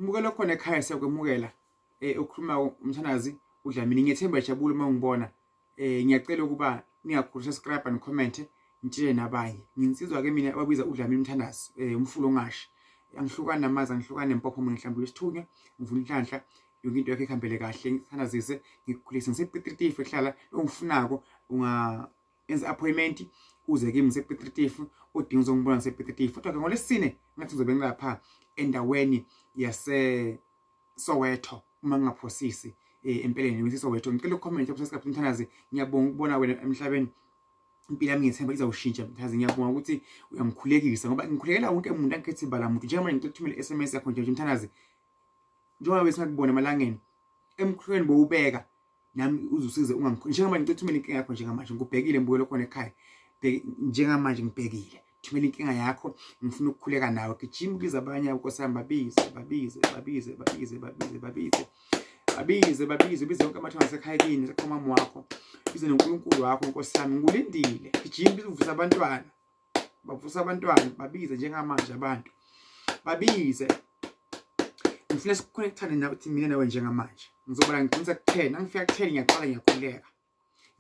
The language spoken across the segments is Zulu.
Mbukelo khona ekhaya, siyakwemukela. Ukhuluma umthandazi uDlamini. Ngiyethemba ijabule uma ungibona. Ngiyacela ukuba ningakhulu subscribe and comment, ngitshele nabanye. Nginsizwa ke mina ababiza uDlamini umthandazi, umfulo ongashi. Angihlukani namazi, angihlukani nempopho, mina mhlawumbe isithunywa, ngivula inhlanhla, yonke into yakho ikhambele kahle. Ngithandazise, ngikukhulise ngisePiet Retief ehlala ongifunako, unga enza appointment uze kimi ngisePiet Retief, udinga uzongibona ngisePiet Retief. Kodwa ke ngolesine ngathi ngizobe ngilapha endaweni yase Soweto uma ngingaphosisi, empeleni ngithi Soweto. Ngicela ucomment, subscribe umthandazi. Ngiyabonga ukubona wena emhlabeni. Impilo yami ngiyethemba izawushintsha mthandazi. Ngiyabonga ukuthi uyangikhulekisa ngoba ngikhulekela wonke umuntu, angikhethi bala muntu. Njengamanje ngicela ukuthumela i-SMS yakho nje mthandazi, njengoba besingakubona emalangeni emkhulekweni bowubeka nami uzusize ungangikhuleki. Njengamanje ngicela uthumele inkinga yakho njengamanje, ngikubhekile mbukelo khona ekhaya. Njengamanje ngibhekile, thumela inkinga yakho, ngifuna ukukhuleka nawe. Gijima ubize abanye, Nkosi yami, babize, babize, babize, babize, babize, babize, babize, babize, ubize yonke amathongo asekhaya kini, sekhomama wakho, bize noNkulunkulu wakho. Nkosi yami, ngikulindile. Gijima bize, uvuse abantwana, bavusa abantwana, babize njengamanje abantu, babize. Ngifuna siconnectane nawe, mina nawe njengamanje. Ngizobala ngiqinisa ku-10. Angifika ku-10 ngiyaqala ngiyakhuleka.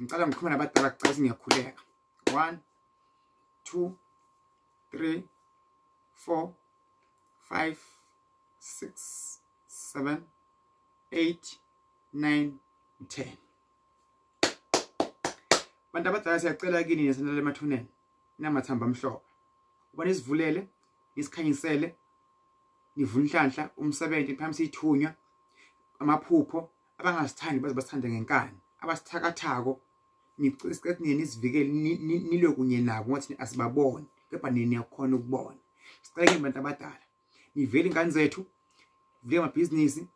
Ngicala ngikhuluma nabadala kucala, ngiyakhuleka. 1 2 3 4 5 6 7 8 9 10. Bantu abadala, siyacela kini nesanele emathuneni namathambo amhlophe uba nisivulele, nisikhanyisele, nivule inhlanhla, umsebenzi, phambi sithunywa amaphupho. Abangasithandi baze basithande ngenkani, abasithakathako nicela nini nisivikele, nilwe kunye nabo ngothi asibaboni, kepha nini niyakhona ukubona. Sicela kini bantu abadala nivele ingane zethu, vule amabhizinisi,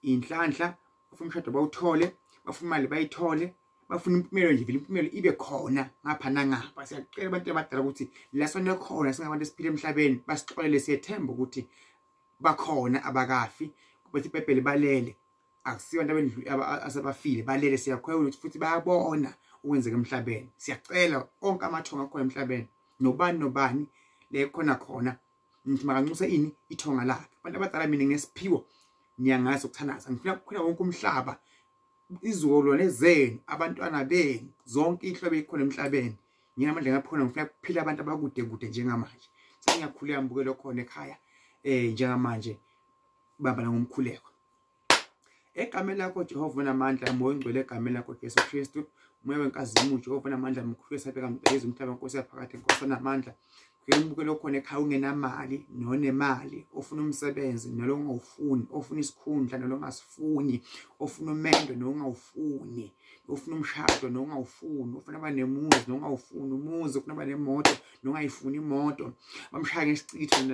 inhlanhla, bafuna umshado bawuthole, bafuna imali bayithole, bafuna impumelo nje, vele impumelo ibe khona ngapha nangapha. Siyacela abantu abadala ukuthi la sone khona singabantu esiphila emhlabeni basixolele. Siyethemba ukuthi bakhona, abakafi, bethi iBhayibheli balele, akusiyo abantu asebafile, balele. Siyakholwa ukuthi futhi bayabona okwenzeka emhlabeni. Siyacela onke amathonga akhona emhlabeni, nobani nobani le khona khona, ngithi makanxuse ini ithonga lakhe. Abantu abadala, mina nginesiphiwo ngiyangazi ukuthandaza, ngifuna ukukhula wonke umhlaba, izizukulwane zenu, abantwana benu, zonke inhlobo ekhona emhlabeni. Nginamandla ngaphona, ngifuna kuphila abantu abakude kude njengamanje. Sengiyakhuleka mbukelo khona ekhaya, njengamanje bamba ngomkhuleko. Egameni lakho Jehova onamandla, Moya ongcwele, egameni lakho Jesu Kristu, Moya wenkazimulo, Jehova onamandla mkhulu, esabeka mdayezi umhlaba, Nkosi yaphakade, Nkosi onamandla. Ngiyambukela khona ekhaya, ungenamali nonemali, ofuna umsebenzi nalo ongawufuni, ofuna isikhundla nalo ongasifuni, ofuna umendo nongawufuni, ofuna umshado nongawufuni, ofuna aba nemuzi nongawufuni umuzi, ofuna aba nemoto nongayifuni imoto, bamshaya ngesicitho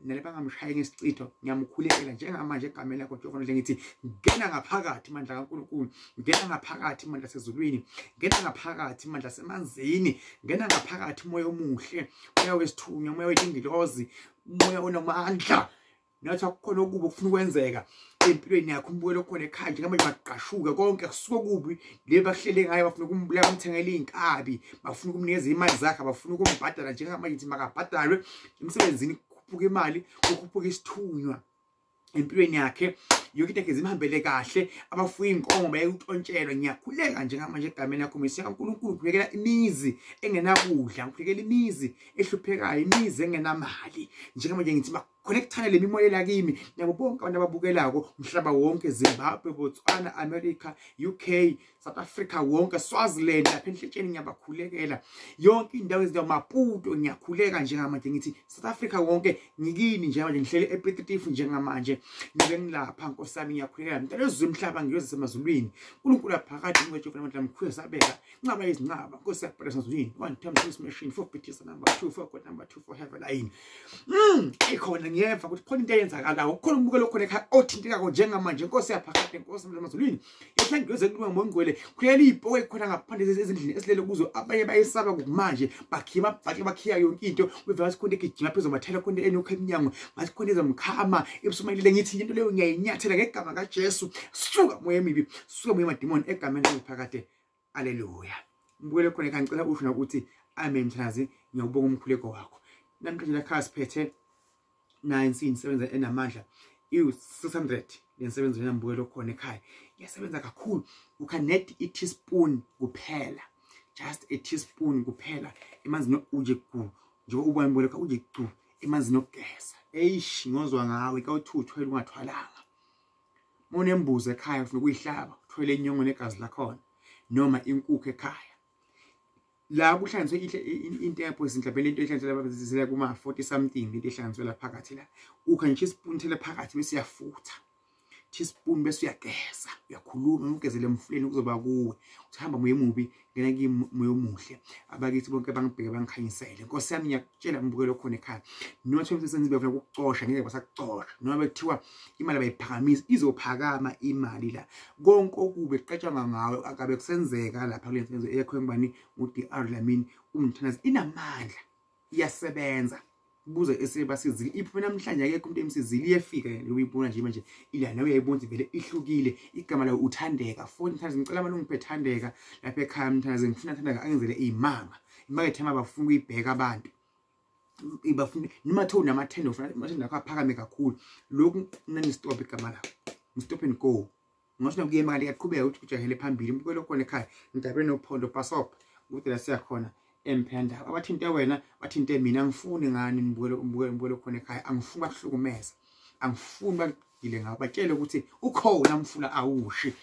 nale bangamshaya ngesicitho. Ngiyamkhulekela njengamanje egameni lakho Jehova nje, ngithi ngena ngaphakathi mandla kaNkulunkulu, ngena ngaphakathi mandla sezulwini, ngena ngaphakathi mandla semanzini, ngena ngaphakathi moya omuhle, moya wesithunywa, moya wetingilozi, moya onamandla. Nathi akukhona okubi okufuna ukwenzeka empilweni yakho umbukelo khona ekhaya njengamanje, maqashuke konke kusuke kubi le bahlele ngayo. Bafuna ukumbulala, bamthengele iy'nkabi, bafuna ukumnikeza iy'mali zakhe, bafuna ukumbhadala. Njengamanje ngithi makabhadalwe emsebenzini, kukhuphuka imali, kukhuphuka isithunywa empilweni yakhe, yonke into yakhe zimhambele kahle. Abafuya iy'nkomo bayeke ukuntshontshelwa. Ngiyakhuleka njengamanje egameni lakho Mesiya kaNkulunkulu, ngikhulekela imizi engenakudla, ngikhulekela imizi ehluphekayo, imizi engenamali. Njengamanje ngithi connectane le mimoya la kimi nabo bonke abantu ababukelako umhlaba wonke, Zimbabwe, Botswana, America, UK, South Africa wonke, Swaziland, lapha enhletsheni ngiyabakhulekela, yonke indawo ezindawo, Maputo. Ngiyakhuleka njengamanje ngithi South Africa wonke ngikini njengamanje, ngihlele ePiet Retief njengamanje, ngibe ngilapha Nkosi yami. Ngiyakhulekela mntana ezwe umhlaba, ngiyozisa emazulwini, uNkulunkulu aphakade, ngwetshe amandla mkhulu sabeka nqaba izinqaba, Nkosi yaphela emazulwini. 1 times 2 machine 4 BTS number 2 4 God number 2 4 heaven line. Ikhona ngiyeva ukuthi khona into eyenzakalayo, kukhona umbukelo khona ekhaya othintekako njengamanje. Nkosi yaphakade, Nkosi emazulwini, ehlangiwe kulunga ngongcwele, khulekela iy'poko ey'khona ngaphandle ezindlini esilele kuzo. Abanye bayesaba kumanje, bakhiya amabhaki, bakhiya yonke into. Kwevela ngathi khona egijima phezu kwamathela, khona enokho emnyango, ngathi khona ezomkhama ebusumayilile. Ngithi into leyo ngiyayinyathela ngegama kaJesu. Suka moya emibi, suka moya emadimoni, egameni eliphakade. Aleluya. Mbukele khona ekhaya, ngicela usho nokuthi amen. Mthandazi, ngiyawubonga umkhuleko wakho. Namhlanje la khaya siphethe nayo insini isebenza enamandla. Iwu-600 lensebenzo yambukelo khona ekhaya, iyasebenza kakhulu. Ukha net i-teaspoon kuphela, just a teaspoon kuphela emanzini, uje gu njengoba ubona mbukelo, uje gu emanzini okugeza. Eish, ngozwa ngawe kawuthuthwele ungathwalanga. Unembuzi ekhaya ufuna ukuyihlaba, uthwele inyongo negazi lakhona, noma inkukhu ekhaya la kuhlanganiswe intepho izinhlabele, into ehlanganiswe kuma 40 something, into ehlanganiswe la phakathi la. Ukha nje ispoon, thele phakathi, bese uyafutha teaspoon, bese uyageza, uyakhuluma, ugezele emfuleni, kuzoba kuwe uthi hamba moya omubi, ngena kimi moya omuhle. Abakithi bonke bangibheke, bangikhanyisele. Nkosi yami, ngiyakutshela mbukelo khona ekhaya, noma kuthiwa umsebenzi befuna ukukucosha, ngeke basakucosha. Noma bekuthiwa imali abayiphakamisi, izophakama imali la. Konke okubi kuqatshangwa ngawe akabe kusenzeka lapha kule nsebenzo eyakhiwe ngubani? U-DR Dlamini umthandazi. Inamandla, iyasebenza. Buze esebasizile, iphume namhlanje, akekho umuntu emsizile, iyefika le uyibona nje manje ila, nawe uyayibona ukuthi vele ihlukile. Igama layo uThandeka futhi. Mthandazi, ngicela abantu ungiphe Thandeka lapha ekhaya. Mthandazi, ngifuna Thandeka angenzele iy'manga. Imakethe bafuna ukuyibheka abantu, bafuna noma thiwa unamathenda, ufuna amathenda akho aphakame kakhulu. Lokhu nani-stop, igama lakho stop and go. Ngasho nakuyema kanti iyaqhubeka ukuthi ujahele phambili. Mbukelo khona ekhaya, ngidabe nophondo pasop ukuthi la siyakhona emphendaba. Abathinte wena, bathinte mina, angifuni ngani mbukelo, mbukelo, mbukelo khona ekhaya, angifuni bakuhlukumeza, angifuni bakugile ngawo. Batshele ukuthi ukhona mfula awushi,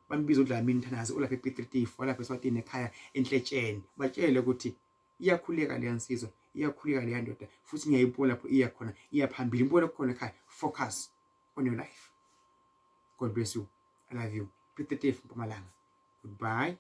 bambiza uDlamini Mthandazi, olapha ePiet Retief, walapha eSwatini ekhaya enhletsheni. Batshele ukuthi iyakhuleka leya nsizwa, iyakhuleka leya ndoda, futhi ngiyayibona lapho iya khona, iya phambili. Mbukelo khona ekhaya, focus on your life. God bless you, I love you. Piet Retief, Mpumalanga. Goodbye.